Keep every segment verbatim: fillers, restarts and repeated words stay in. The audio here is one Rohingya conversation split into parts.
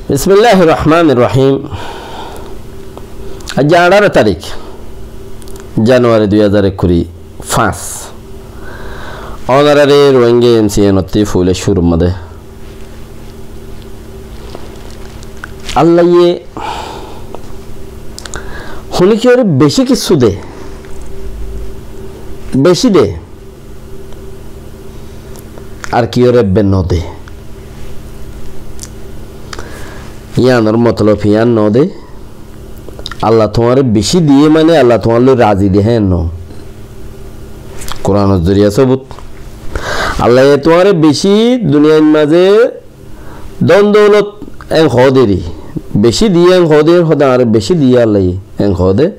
Bismilláhir rohmánir rohím. Aijja añçáro tarík, januwari dui házar ekkuri fañs. Ónorare Rohingya M C N ottú foila cúrur mazé Allaye honikiyóre beci kissú de, beci de, ar kiyóre ebbe no de. Yíanor motolob yían no de. Allah tuáñre beci diye mane Allah tuáñlloi razi de, hé no. Kuranor zoriya sobut. Allaye tuáñre beci duniyair mazé don doulot en hoó de ri. Beci diye en hoó de, hoó de añáre beci diye Allaye en hoó de.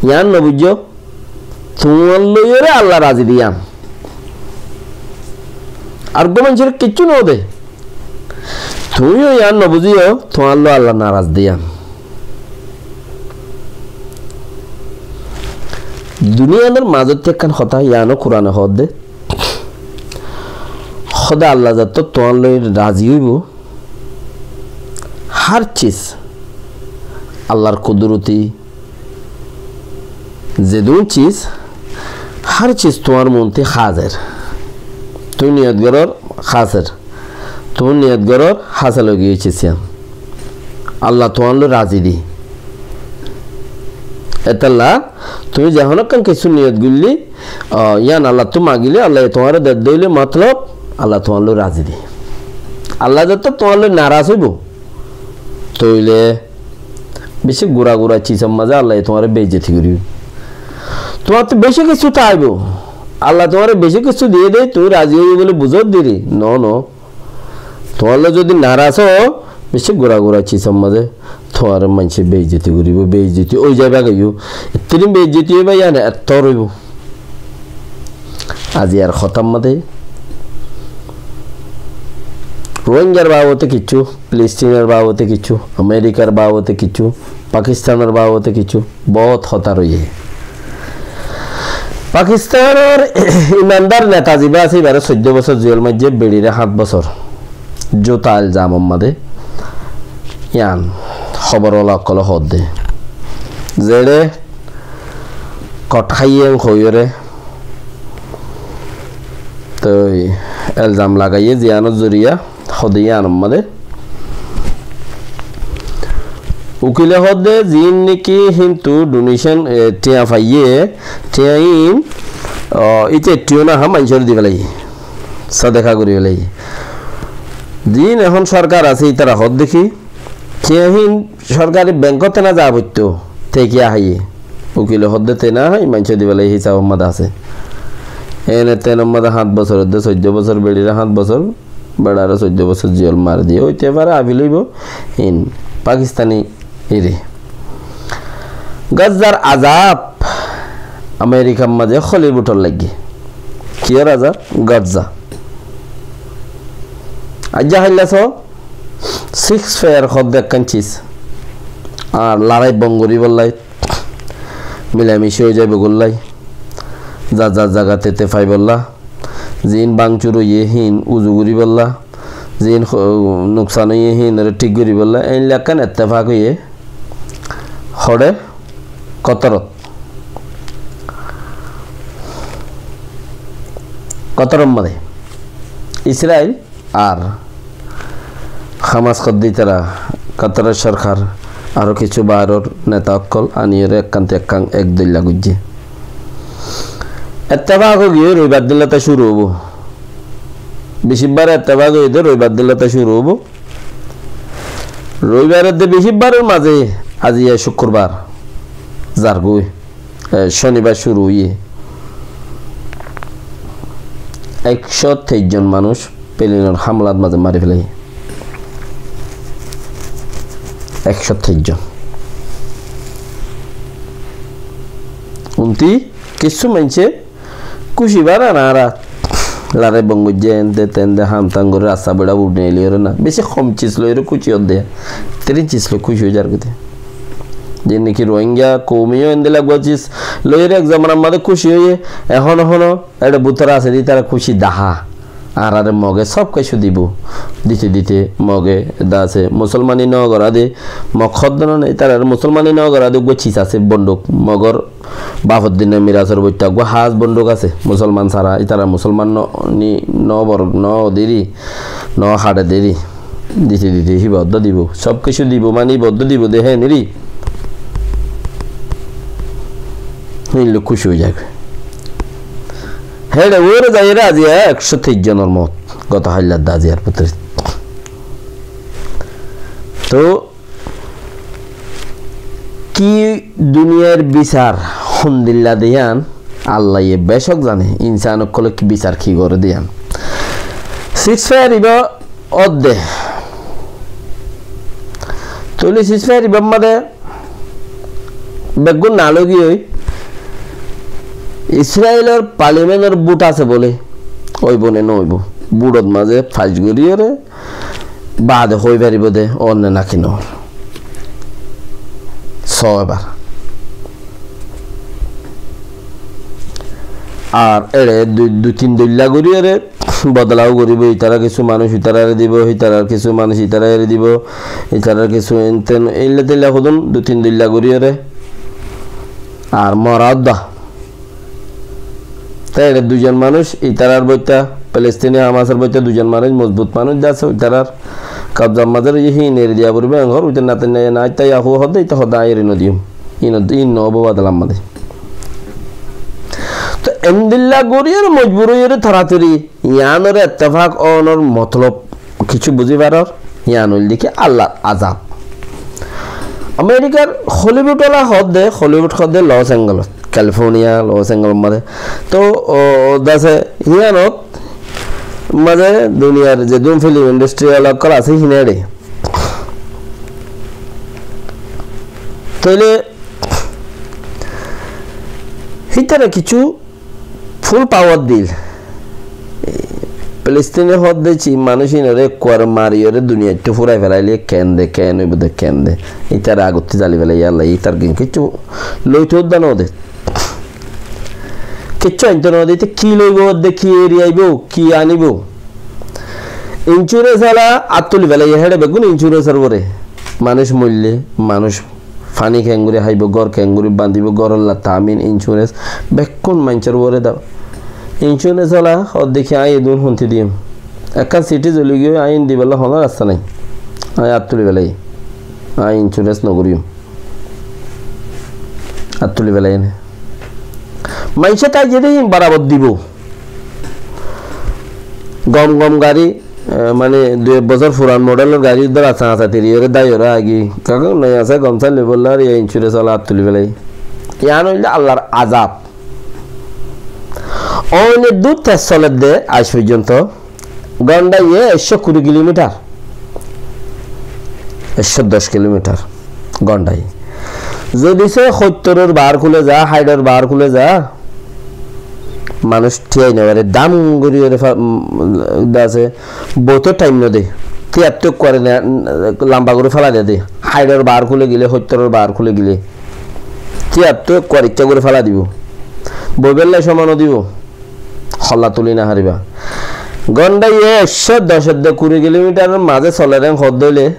Yían no buijjó, tuáñlloiyóre Allah razi de yían. Ar uggwá maincóre kiccú no de. Tuñí yó yían no buzíyo, tuáñlloi Allah naraz de yían. Duniyanor mazóttu ekkán hotá, yíano Kurane hoó de. Hóde Allah zettó tuáñlloi razi óibo, hár sis Allahr kuduroti, zedún sis, hár sis tuáñr muúntu házer. Tuñí niyot gorór házer. Tuñí niyot gorór hásel ói giyé sis yían. Allah tuáñlloi razi de. Etolla tuñí zehón ekkán kissú niyot goillé, ah, yían Allattú magilé, Allaye tuáñre dedde óile motolob, Allah tuáñlloi razi de. Allah zettó tuáñlloi naraz óibo, tóile beci gura gura sisor mazé Allaye tuáñre beizzoti goríbo. Tuáñttú beci kissú táibo. Allah tuáñre beci kissú diyé de, tuñí razi óiyo buli buzór de ri. No, no. Tuáñlloi zodi naraz ó, beci gura gura sisor mazé tuáñre maincé beizzoti goríbo, beizzoti ói zaiba goi yó. Ettó din beizzoti óiba yían ettór óibo. Aijjar hotár mazé Rohingyar babote kiccú, Filistinor babote kiccú, Amerikar babote kiccú, Pakistanor babote kiccú, bout hotá roiyé. Pakistanor imandar neta ziba asé, ibáre soiddó bosór jel maijjé, beçire hát bosór. Juta elzamor mazé. Yían hóbor ola ókkole hoó de. Zeçé kot háiye en hoiyóre toi elzam lagaiyé, ziyánor zoriya hoó de yíanor mazé. Ukile hoó de ziín niki híntu donation, e, thiañ faiyé, thiañ ín, o, íte thiañ no há maincóre di félaiye, sodeka gorí félaiye. Ziín ehón sorkar asé, ítara hoó de ki, thiañ hín sorkari benkót tena za foittó, te kiyá háiye? Ukile hoó de te no hái, maincé di félaiye, hísabor mazé asé. Ene tenor mazé hát bosór, edde soiddó bosór, beçire hát bosór, beçare soiddó bosór jel mari diye. Óite fare afil óibo, hín Pakistani ire. Gazzar azab Amerikar mazé Hollywoodor lagi. Kiyór azab? Gazza. Aijja háilla só, ceasefire hoó de ekkán sis. Ar lorai bon goríbolla, milamici ói zaibogólla, za za zaga tete faibolla, ziín bángcur óiye híin uzu goríbolla, ziín ho-, nuksan óiye híinore thík goríbolla, éilla ekkán ettefak óiye. Hoçé? Kotorot. Kotoror mazé Israil ar Hamas hoó de ítara, Kotoror sorkar, aró kissú bairor neta ókkol aniyóre ekkán te ekkán ek doilla goijjé. Ettefak ói giyé, roibar din lóti cúru óibo. Bicibbar ettefak óiye de, roibar din lóti cúru óibo. Roibar edde bicibbaror mazé aijja cúkkurbar zargói. E, cónibar cúru óiye. Ekcó teic zon manúic pelinor hámlat mazé mari félaiye. Ekcó teic zon. Untí kissú maincé kúci baran añára lorai bon goijjé, ende tende ham tam gorí rasta beça buri neiliyóre na. Beci hom sis loiyóre kúci ódde. Tirín sis loi kúci ói zargói de. Zenne ki Rohingya koumiyó endilla eggúa sis loiyóre ek zomanar mazé kúci óiye, ehón ehón eçe bútore asé de ítara kúci dahá. Añárare Moge sób kessú dibou. Dite dite Moge dase Musolmani no gorá de, Mog hoddé no, ítarare Musolmani no gorá de uggúa sis asé, bonduk. Mogor bafor dine mirasor boitta uggúa hás bonduk asé, Musolman sára, ítara Musolman no, ni, no bor, no deri, no haçe deri. Dite dite híba hoddé dibou. Sób kessú dibou, mani híba hoddé dibou de hé neri. Hín loi kúci ói zagói. Héçe uore zaiyóre aziya ekcó teic zonor moot. Goto háilla de aziyar bútore. Toh, ki duniyair bisar hondilla de yián, Allaye becók zane, insán ókkole ki bisar ki gore de yián. Ceasefire iba ódde. Tóile ceasefire ibar mazé beggún nalogiyói Israilor parliamentor bút asé bóle, óibo ne no óibo. Bútor mazé fas goríyore baade hoi faribó de, ór ne naki no ór. Só ebar. Ar ére dui, dui tin doilla goríyore bodolau goríbo, ítara kissú manúic ítarare dibo, ítarar kissú manúic ítarare dibo, ítarar kissú enten, eilla teilla hodún dui tin doilla goríyore. Ar mora odda. Te ére duizon manúic ítarar boitta, Palestini Hamasor boitta duizon manúic, mozbut manúic de asé, ítarar kobzar mazé roiyé, híin eri diya foribo, engor uite Netanyahu, Netanyahu hoó de, íte hoó de añí eri no diyum. Íin, íin no óibo bodolar mazé. Toh endilla goríyore mojbur óiyore toratori yiánore ettefak ónor motolob kessú buzí faror, yián óilde ki Allar azab. Amerikar Hollywood ola hoó de, Hollywood hoó de Los Angeles, California, Los Angeles mazé. Toh, ó, dase yiánot mazé duniyar zedún film industry ola ókkol asé híin ére. Tóile hítara kessú full power dil. Palestine hoó de sis manúic ínore ekkuare mariyore duniyaittú furai felaile ken de, ken óibo de, ken de. Ítare agottú zali felaiye Allaye, ítar gin kessú loito udda no de. Kessú ainto no de, íte ki loibo de, ki eri aibo, ki anibo. Insurance ola át tuli felaiye, héçe beggún insurance or uore. Manúic moille, manúic Faní keéngori háibo, gór keéngori bañdibo, góror lá tamin, insurance, bekkún maincór uore dá. Insurance ola hoó de ki añí edún honti diyum. Ekkán siti zoli giyói, añí dibolla honó rasta nái. Añí át tuli félai. Añí insurance nogoríyum. Át tuli félai ene. Maincé tai zede hín barabor dibo. Gom gom gari, eh, mane dui ek bosór furan modelor gari dóra sañsa tiri ore dai ore agi. Kaká noi asé gom saile bolla ar iye insurance ola át tuli félai. Yián óilde Allar azab. Óine dú tez soledde aij foijjonto. Gondaiye ekcó kuri kilomitar. Ekcó doc kilomitar. Gondai. Zodi se hóittoror baár kule za, háiçor baár kule za, manúic tíyai no fare, dam gorí gorí fa-, um, dase, bout thaim no de. Tíyattu ekkuare ne, lamba gorí félai de de. Háiçor baár kule gile, hóittoror baár kule gile. Tíyattu ekkuare icca gorí félai dibo. Boibella cómoi no dibo. Holla tuli no fariba. Gondaiye ekcó doc edde kuri kilomitaror mazé soler en hoó de óile,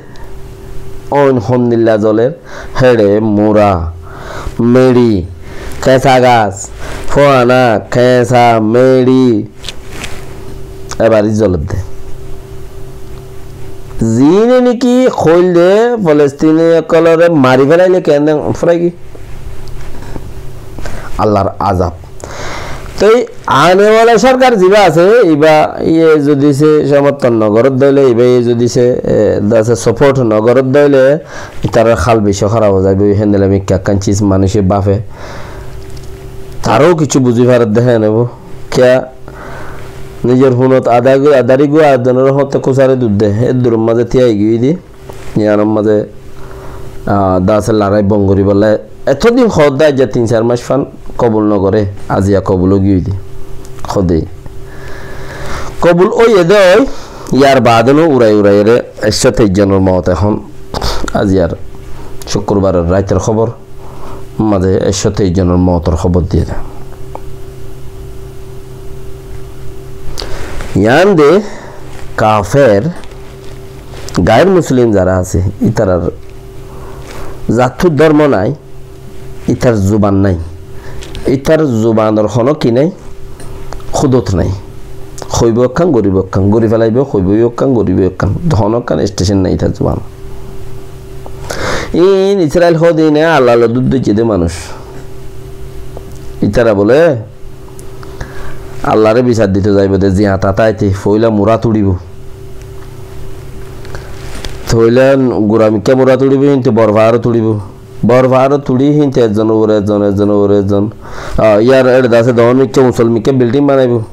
óin hondilla zoler, héçe mura, meçi, keñsa gas, fuana, keñsa, meçi, ebar zoler de. Ziíne niki hoil de Falestini ókkolore mari félaile keén de furai gi? Allar azab. Toi anewala sorkar ziba asé, iba iye zodi se somorton no gorer de óile, iba iye zodi se, e, dase support no gorer de óile, itarar hal beci hóraf ói zaibo, héndilla mikká ekkán sis manúice bafe. Taró kessú buzi farer de héen óibo. Kiyá nizor hunot ada-, adari gua adonor hote kusare dur de, e duror mazé tíyai giyói de. Yiánor mazé, ah, dase lorai bon goríbolla. Etodin hoó de aijja tin sair mac fan kobul no gore, aziya kobul ói giyói de. Hoó de. Kobul óiye de ói, yar baade no urai urai ere ekcó teic zonor moot ehón. Aziyar cukkurbaror raitor hóbor. Mazé ekcó teic zonor mootor hóbor diye de. Yián de kafer, gair muslim zara asé, ítarar zattú dórmo nai, ítar zuban nai, ítar zubanor honó ki nai, hudud nai. Hoibó ekkán, goríbou ekkán, gorí felaibó, hoibó ekkán, goríbou ekkán, honó ekkán estecen nai ítar zuban. Iín Israil hoóde iíne Allar loi dud dóijje dé manúic. Ítara bóle Allaré bisar dito zaibou de, ziañta táite foóila murat uçíbou. Foóila gura mikká murat uçíbou, híntu bor faárot uçíbou. Bor faárot uçí híntu ezzon uore ezzon, ezzon uore ezzon. Ah, yar eçe de asé doóñr mikká, usol mikká bilding banaibóu.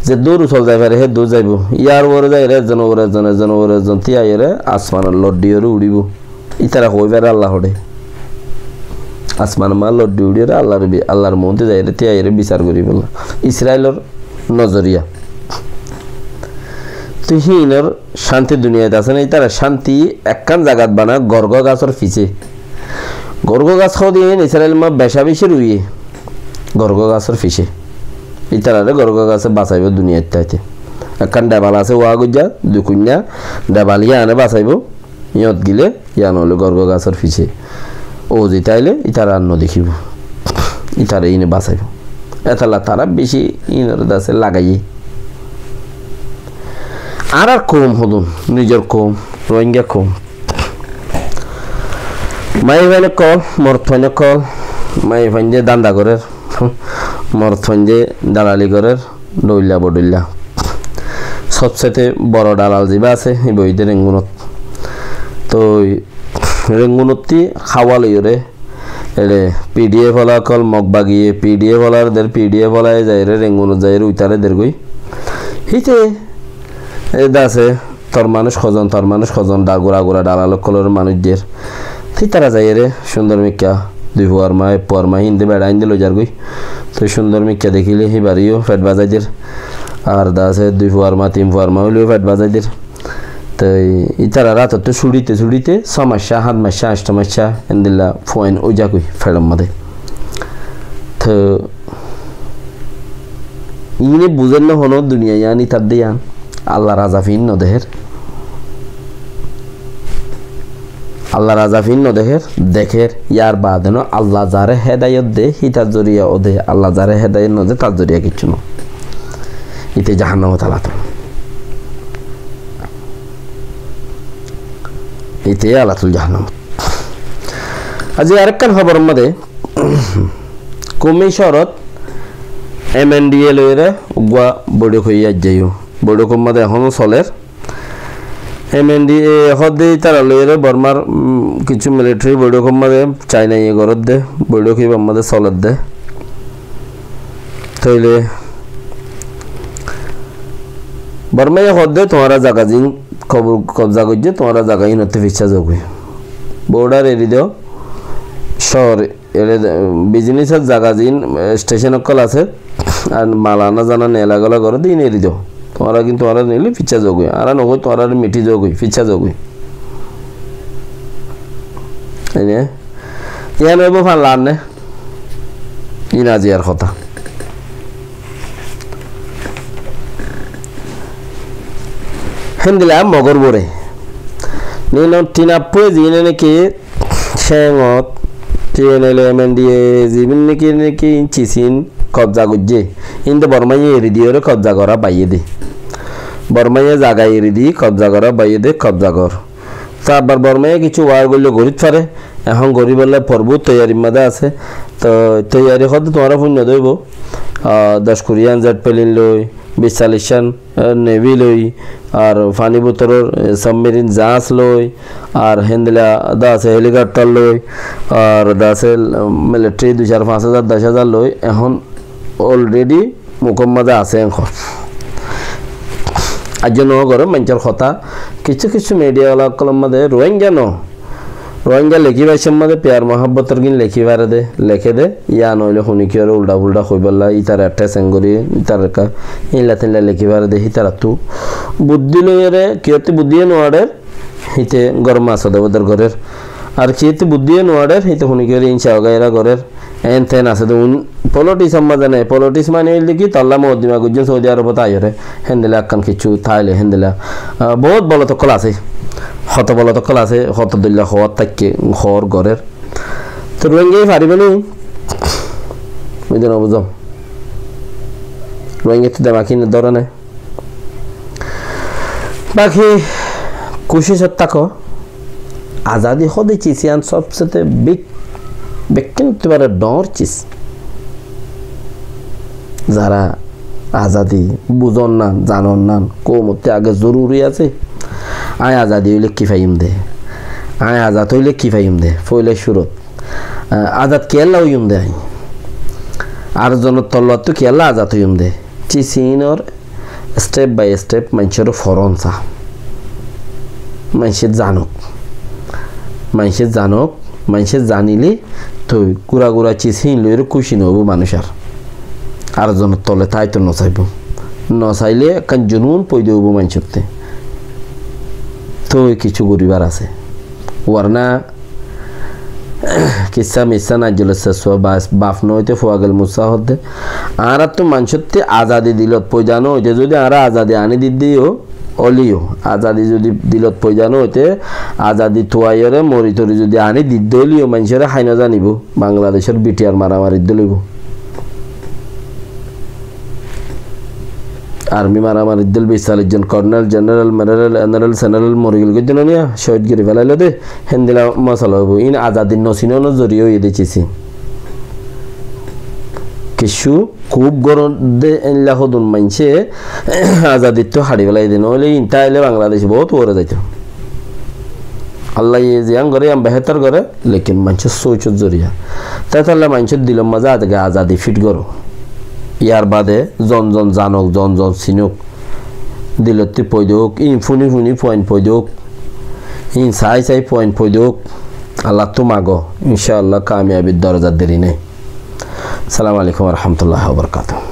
Zeddúr usol zai fare, héddúr zaibóu. Yar uore zaiyóre ezzon uore ezzon, ezzon uore ezzon, tíyaiyóre asmanor loddi ore uçíbou. Ítara hoói fare Alla hoçé. Asmanor maá loddi uçíyóre Allar bi-, Allar muúntu zaiyóre tíyaiyóre bisar goríbolla. Israilor nozoriya. Toi híinor cánti duniyait asé né, ítara cánti ekkán zagat bana gorgó gasór fisé. Gorgó gas hoóde iín Israilor maá beca beci ruiyé. Gorgó gasór fisé. Ítararé gorgó gasé basaibóu duniyait táite. Ekkán dhebal asé uá goijjá, dui kuinná dhebal yíane basaibóu. Yíñot gilé, yían óile gorgó gasór fisé. Uzi táile, ítara ar nodekíbou. Ítara iíne basaibóu. Étalla tará beci iínoré de asé lagaiyé. Añárar koum hodún, nizor koum, Rohingya koum. Maiyafuain ókkol, morotfuain ókkol, maiyafuain de danda gorér, morotfuain de dalali gorér, dhoilla bodhoilla. Sobsete boro dalal zibá asé, íba óilde Rengunot. Toi Rengunottí háwa loiyóre, eçe P D F ola ókkol Mog bagiye, P D F olar der, P D F olaye zaiyóre Rengunot zaiyóre uitaré dergói. Híte e de asé, tor manúic hozon, tor manúic hozon, da gura gura dalal ókkolor manúic der. Te ítara zaiyóre cúndor mikká dui fuar maá, ek fuar maá, híinde beça híinde loizargói. Toi cúndor mikká dekíle híbareyó fet bazai der. Ar de asé dui fuar maá, tin fuar maá óileyo fet bazai der. Toi ítarar átottú súçite súçite só maccá, hát maccá, añctho maccá, endilla fuain óizagói feçor modé. Toi iíne buzér né honó duniyai yián ítar de yián. Allar azab iín nodehér. Allar azab iín nodehér, dekér. Yar baade no Alla zaré hédayot de, hítar zoriya ó de. Alla zaré hédayot node, tar zoriya kiccú no. Íte jahannamot alatul. Íte alatul jahannamot. Aijja arekkán hóboror modé Kumi cóorot M N D A loiyóre uggúa boiçók óiye aijjaiyo. Boiçókor modé ehóno soler. M N D A hoódde ítara loiyóre Bormar, um, kissú militari boiçókor modé Cainaye gorédde, boiçók íbar modé soledde. Tóile Bormaye hoódde tuáñra zaga ziín kob-, kobza goijjé, tuáñra zaga ínottú ficcá zogói. Bodhar eri do, cóor Ere, bizinisor zaga ziín, e, stecon ókkol asé, ar mal ana zana nela gola goré de, iín eri do. Tuáñra gín tuáñra nile ficcá zogói. Añára nohoi tuáñra miti zogói, ficcá zogói. Ene, yián óibo fanlar né? Iín aziyar hotá. Héndilla Mogor uore. Nino Tin Appue ziíne niki Céngot, T N L A, M N D A, zibín niki niki iín cisín kobza goijjé. Iín de Bormaye eri diyóre kobza gorá baiyé de. Bormaye zaga eri di kobza gorá baiyé de, kobza gor. Te abbar Bormaye kissú war goille gorít fare, ehón goríbolla forbút toiyarir modé asé. Toi toiyari hoódde tuáñra fúinno de óibo, ah, doc kuriyan jet plane loi, bic calliccán, eh, nevi loi, ar faní bútoror, eh, sabmerin zaáñs loi, ar héndilla de asé helikoptar loi, ar de asé, mm, militari dui car fañs házar, doc házar loi, ehón already mukór modé asé ehón. Aijjó no goré maincór hotá, kissú kissú midiya wala ókkolor modé Rohingya no, Rohingya lekí faicór modé piyar muhábbotor gín lekí fare de, leké de, yá noóile hunikiyóre uldha-fuldha hoibólla, ítara ettá seng gorí, ítara ekká, ílla-tilla lekí fare de, hítarattú buddí loiyóre, kiyótti buddíye nuaçér, híte gorom asodobodor gorér. Ar kiyótti buddíye nuaçér, híte hunikiyóre inca wagaira gorér. Héen teén asé de un politics or mazé nái. Politics mane óilde ki, tolla mokoddima goijjón Saudi Arobot aiyóre. Héndilla ekkán kessú táile héndilla, ah, bout bolot ókkol asé. Hoto bolot ókkol asé, hoto dóilla hoór táikke, hoór gorér. Te Ruáinggaye faribó né? Mui de no buzóm. Ruáinggattu demak ín dóre né? Baki kucicot táko. Azadi hóde cis yián sobsete big, bekkúnottú bára dhoóñr cis. Zara azadi buzón nan, zanon nan, koumottú age zoruri asé. Aññí azadi óile ki faiyum de? Aññí azad óile ki faiyum de? Foila cúrot, ah, azad kiyólla óiyum de aññí? Ar zonor tollottú kiyólla azad óiyum de? Cis iínor step by step maincóre foron sa. Maincé zanok. Maincé zanok, maincé zanile toi gura gura cis híin loiyóre kúci no óibo manúic ar. Ar zonor tole táito no saibó. No saile ekkán junún foida óibo maincótte. Toi kessú goribar asé. Warna kissá missá Naijjolor sessuwa baf, baf no óite fua gel mussá hoódde. Añáráttu maincótte azadi dilot foida no óite zodi añára azadi aní didde yó, óile yó, azadi zodi dilot foida no óite, azadi tuaiyóre mori tori zodi aní didde óile yó, maincóre hái no zanibó, Bangladecór B T R maramari dóilibó. Armi maramari dóil, bic sallic zon kornel, jeneral, meneral, eneral, seneral mori gel goijjé no niya, cóhid gori felailó de, héndilla mosala óibo. Ín azadir no sinónor zoriya óiye de cis ín. Kessú kub goródde éilla hodún maincé azadittú haçi félai de, noóile ín táile Bangladec boóut uore zaito. Allaye ziyán goré yían behétor goré, lekin maincór sóicor zoriya. Tétolla maincór dilor mazé age azadi fit goró. Yar bade zon zon zanok, zon zon sinok. Dilottú foida ók, ín fúni fúni fuain foida ók. Ín sai sai fuain foida ók. Allattú mago, incá Allah kamiyabir dorozat deri nái. Assalamu alaikum wa rahmatullahi wa barakatuhu.